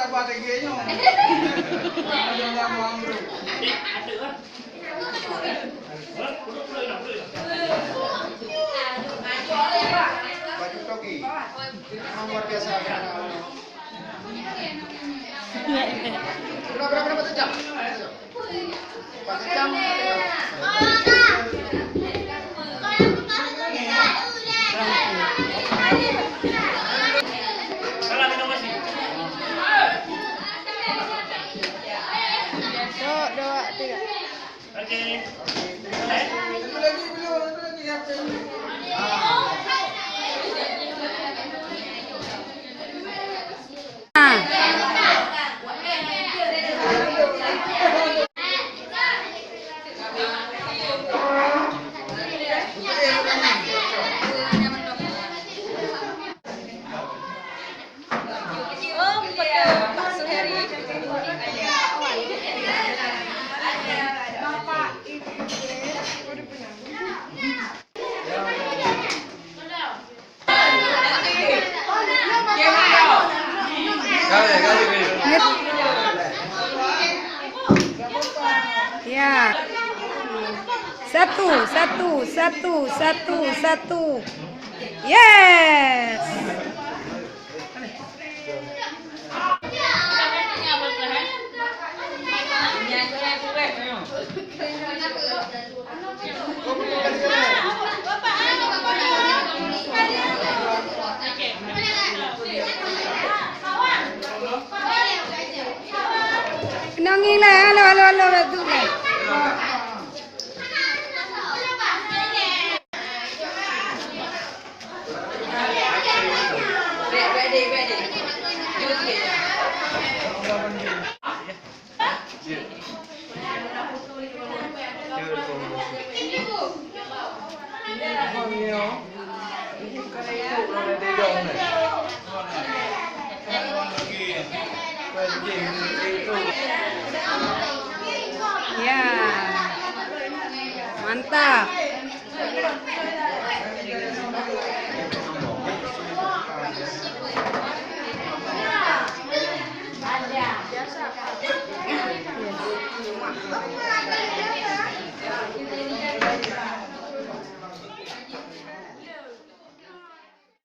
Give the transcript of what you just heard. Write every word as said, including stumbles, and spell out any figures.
Apa lagi nyoe? Ada nama Amru. Baju togi. Memang luar biasa. Berapa, berapa, berapa jam? Satu, dua, tiga. Ya. Satu, satu, satu, satu, satu. Yes. Nangis lah, halo, halo, halo, halo. Ya, mantap.